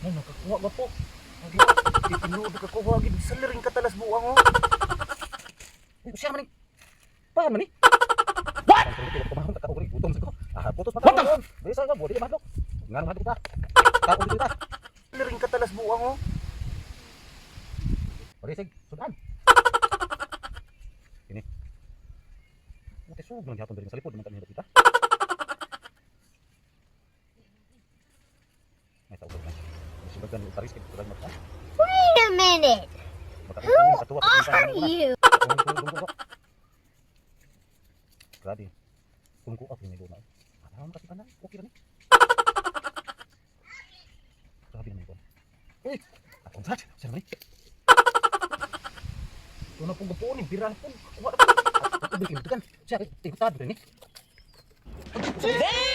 Ay, nakakuha ba po? Di tinuod nakakuha gid sa liring katalas buang oh. Uy, siya man ni. Paano man ni? What? Kumahon ka ugri, gutom sa ko. Ah, putos pa. What the? Bisa ka, bodi mahadlok. Ngan mahadlok ta. Tao dito ta. Liring katalas buang oh. Orisig, sudan. Ini. Ute sug man gyapon diri sa likod man kami kita. May tao ko. Sibagan ni Paris kay kurang mata. Wait a minute. Who Are you? Grabe. Kung ko ako may luna. Ah, kasi tanan, okay ra ni. Grabe naman ko. Eh, akong sa, sa ni. Ito na pong gapuon ni bira na pong. Kuha na po. Ako bilhin kan. Siya, tingkad ni. Damn!